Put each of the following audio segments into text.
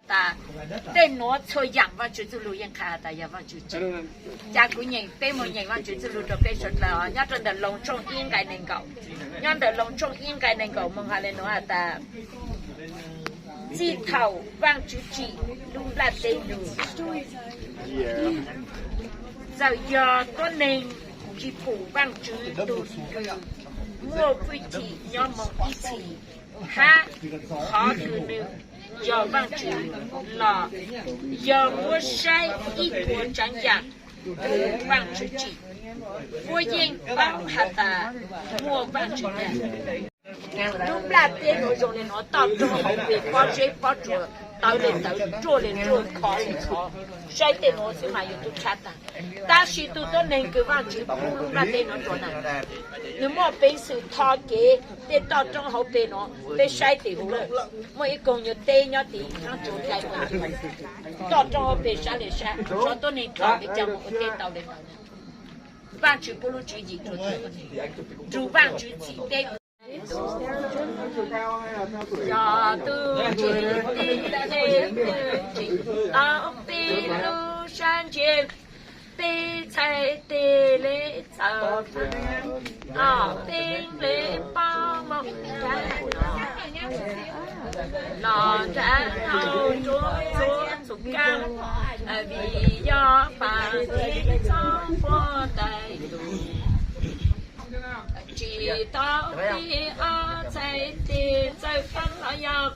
Tas tej nuav txhua yaam Vaajtswv txuj lug yeej qha tas yog Vaajtswv tsim. Ca kuv nyeem, peb moog nyeem Vaajtswv txuj lug rua peb suav dlawg os. Nyob rua ntawm Loos tshooj ib nqai neeg nkaum, nyob ntawm Loos tshooj ib nqai neeg nkaum moog has le nuav has tas, txij thaum Vaajtswv tsim lub nplaj teb nug, txawm yog tuab neeg tsi pum Vaajtswv tug kws muaj fwj chim nyob moog ib txhis, hab qhov kws nwg yog Vaajtswv los yog muab saib ib puas tsaav yaam kws Vaajtswv tsim, puab yeej paub has tas muaj Vaajtswv tag. Lub nplaj teb nuav zoo le nuav, toj roob hauv pes, pob zeb pob tsuas tawv le tawv, ruaj le ruaj, khov le khov, saib tej nuav xwb mas yus tub tshab tag. Tab sis tug tuab neeg kws Vaajtswv pub lub nplaj teb nuav rua na, nwg muaj peev xwm tho kev tej toj roob hauv pes nuav, peb saib tes huv lawm, muaj ib koog nyuas teb nyob tim khaab tsuas dlai, toj roob hauv pes sab le sab, tso tuab neeg tog le caag moog ua teb tau le ntawd. Vaajtswv pub lub tswv yim rua, rua Vaajtswv txim teb. Yog tug tsim teb le tug tsim tau peb lub sab ntseg, peb txhais tes le txawv, peb le pob moog nrhav, los nrhav hau rua txhua txhua kaab, vim yog paab teb txhob puag tais lug. Tsim tau peb ob txhais tes txawj faab los yog,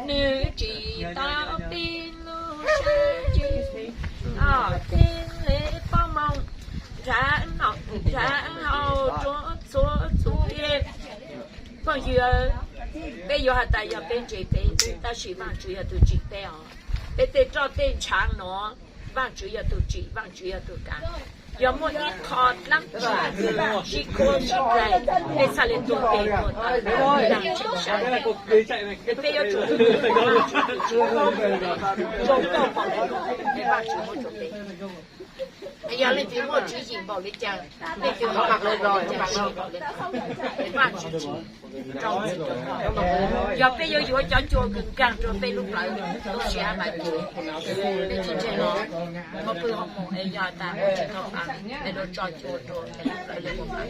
nwg tsim tau peb lub sab ntseg, peb le pob moog nrhav noj nrhav haus rua txhua txhua teg. Phooj ywg, peb yuav has tas yog peb ntse peb, tab sis Vaajtswv yog tug tsim peb os. Peb tej roj tej ntshaav nuav, Vaajtswv yog tug tsim, Vaajtswv yog tug kav. Yog muaj ib qho dlaab tsi kws sib khuam sib dlaim, peb txhaj le tuag peg tuag tawm, peb yuav tsum zoo nkauj npaum le nuav, es Vaajtswv muab rua peb. Yog leej twg muaj tswv yim npaum le caag, leej twg ho npaum le caag, sib npaum le ntawd, es Vaajtswv tsim rau txim rau koj. Yog peb yuav yuav cov ncua kws nkaag rua peb lub plawv lub siab mas ces peb tsis ntseeg los, muaj pw hoo moos es yog tas muaj tsis tau paav es luag tso ncua rua peb lub plawv le mus paav,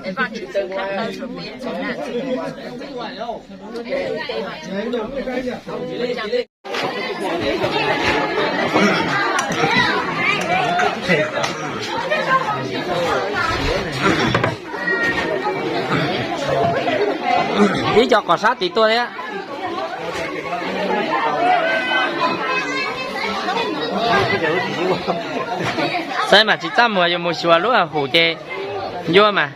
es Vaajtswv txhaj tau rua peb txhua naj txhua ua, lub ntiaj teb Vaajtswv txhaj Ib co qos sab tid tuaj thiab. Saib mas tsis txaj muag, yuav mus xyuas lub hauv ces ncua mas.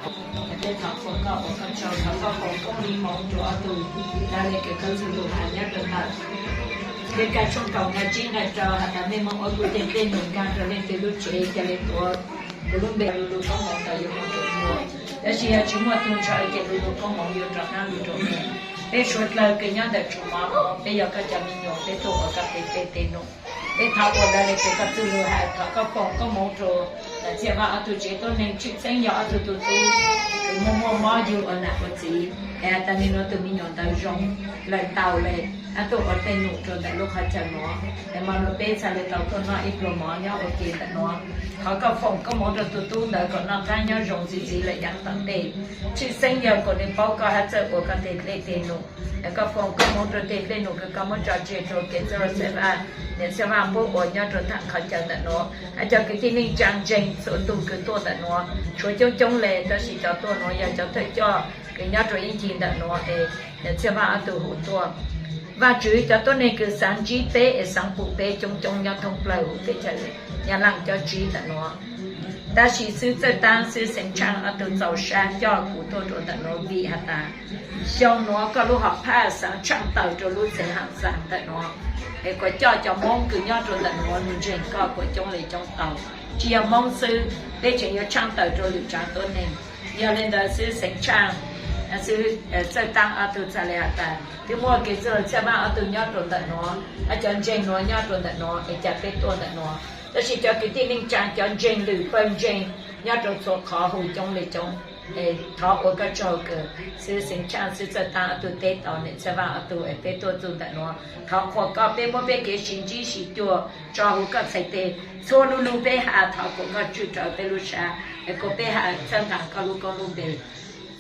Nkag tshooj kaum nqai tsib nqai rau has tas mej moog ua kuv tej dlej num nkaag rau leej twg lub tsev ca le tuav kuv lub npe, lu lug koob moov ntawd yuav moog rua kuv. Tab sis yog tsis muaj tug ntshaw ces lu lug koob moov yuav rov qaab lug rua kuv. Peb suav dlawg kws nyob ntawm tsoom mov no, peb yog koj cov me nyuam, peb tuaj ua koj tej dlej tej num. Peb thov ua le kws koj txuj lug has, thov koj foom koob moov rua Txhiaj Vaaj ob tug tsev tuab neeg, tshwj xeeb yog ob tug tug tub kws muaj muaj mob yug ua nam ua txiv, es has tas nwg nuav tug me nyuam ntawd zoo lawm ntau le, hab tuaj ua dlej num rua ntawm lub qhov chaw nuav, es mo nuav peb txhaj le tau tuaj noj ib pluag mov nyob ua ke ntawm nuav. Thov koj foom koob moov rua tug tub ntawd kom noj qaab nyob zoo txi txiv lawm yav tom ntej. Tshwj xeeb yog kom nwg paub koj hab txawj ua koj tej dlej tej num. Es koj foom koob moov rua tej dlej num kws koj muab tso tseg rua kev txawj Txhiaj Vaaj, niam Txhiaj Vaaj puab ua nyob rua thaam qhov chaw ntawm nuav. Hab cov kwv tij neej tsaa ntseeg txhua tug kws tuaj ntawm nuav, tshuav coob coob le, tab sis cov tuaj nuav yog cov thawj coj kws nyob rua ib ncig ntawm nuav es niam Txhiaj Vaaj ob tug hu tuaj. Vaajtswv, cov tuab neeg kws xaav ntsib peb es xaav pum peb coob coob nyob thoob plawg huv teb chaws Nyab Laaj cov tsi ntawm nuav. Tab sis xwb txawj taab xwb Xeev Tshaaj ob tug txaus sab coj kuv tuaj rua ntawm nuav vim has tas xyoo nuav koj lub hom phaj xaav tshaaj tawm rua lub txheev Haaj Xaas ntawm nuav, es kuas coj cov Moob kws nyob rua ntawm nuav lug ntseeg koj kuas coob le coob tau. Tsi yog Moob xwb, peb tseem yuav tshaaj tawm rua lwm tsaav tuab neeg. Yog le ntawd xwb Xeev Tshaaj, xwb txawj taab ob tug txhaj le has tas twb muaj kev txwj Txhiaj Vaaj ob tug nyob rua ntawm nuav, hab cov ntseeg nuav nyob rua ntawm nuav es ca peb tuaj ntawm nuav. Tab sis cov kwv tij neej tsaa cov ntseeg lwm pawg ntseeg nyob rua txhua qhov hu coob le coob. Es thov ua koj tsaug kws xib hwb Xeev Tshaaj, xib hwb Txawj Taab ob tug teb tau, niam Txhiaj Vaaj ob tug es peb tuaj txug ntawm nuav. Thov qhuas koj, peb muab peb kev sis ntsib sis cuag tso huv koj txhais tes. Txhua lug lug peb has thov kuas koj tswj rau peb lub sab, es kuas peb has txhawb nqaa koj lub koob lub npe.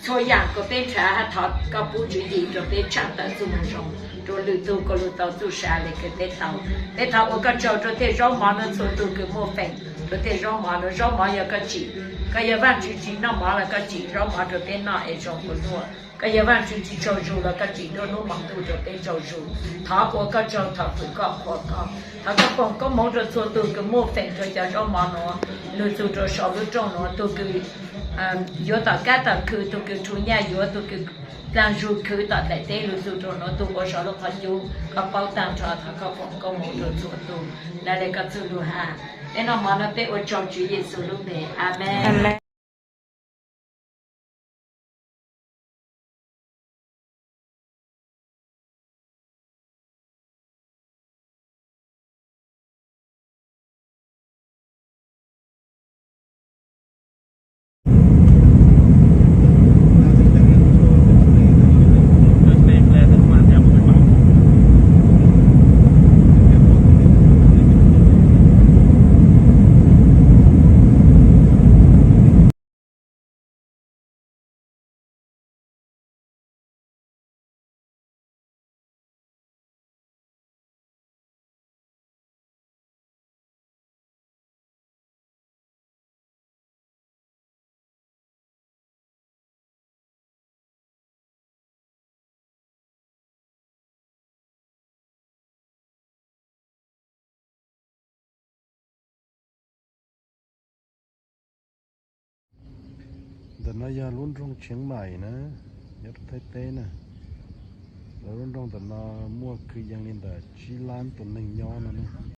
Txhua yaam kuas peb nrhav has thov koj pub tswv yim rua peb tshaaj tawm txuj moo zoo rua lwm tug kuas lug tau txuj sa le kws peb tau. Peb thov ua koj tsaug rua tej zaub mov nuav, txhua tug kws muaj feem rua tej zaub mov nuav. Zaub mov yog koj tsim, koj yog Vaajtswv tsi, noj mov los koj tsim zaub mov rua peb noj es zoo ua luaj. Koj yog Vaajtswv tsi tsaug zug los koj tsim nruab hnub hmo ntuj rua peb tsaug zug. Thov ua koj tsaug, thov fwm koj, qhuas koj. Thov koj foom koob moov rua txhua tug kws muaj feem rua cov zaub mov nuav, lug txug rua sau lub rooj nuav, tug kws yuav tom kab tom khw, tug kws rhu nyaj yuav, tug kws dlaag zug khwv tom daim teb, lug txug rua nuav, tug ua sau lub qhov cub, koj paub taag nrho. Thov koj foom koob moov rua txhua tug. Lawv le koj txuj lug has, peb noj mov nuav peb ua tsaug Tswv Yexus lub npe, amees. Ntawm no yog lub nroog Tsheev Maim na, nyob rau Thaib teb na. Lawv lub nroog ntawm no muaj kwv yees li ntawm tsib lab tus neeg nyob no ne.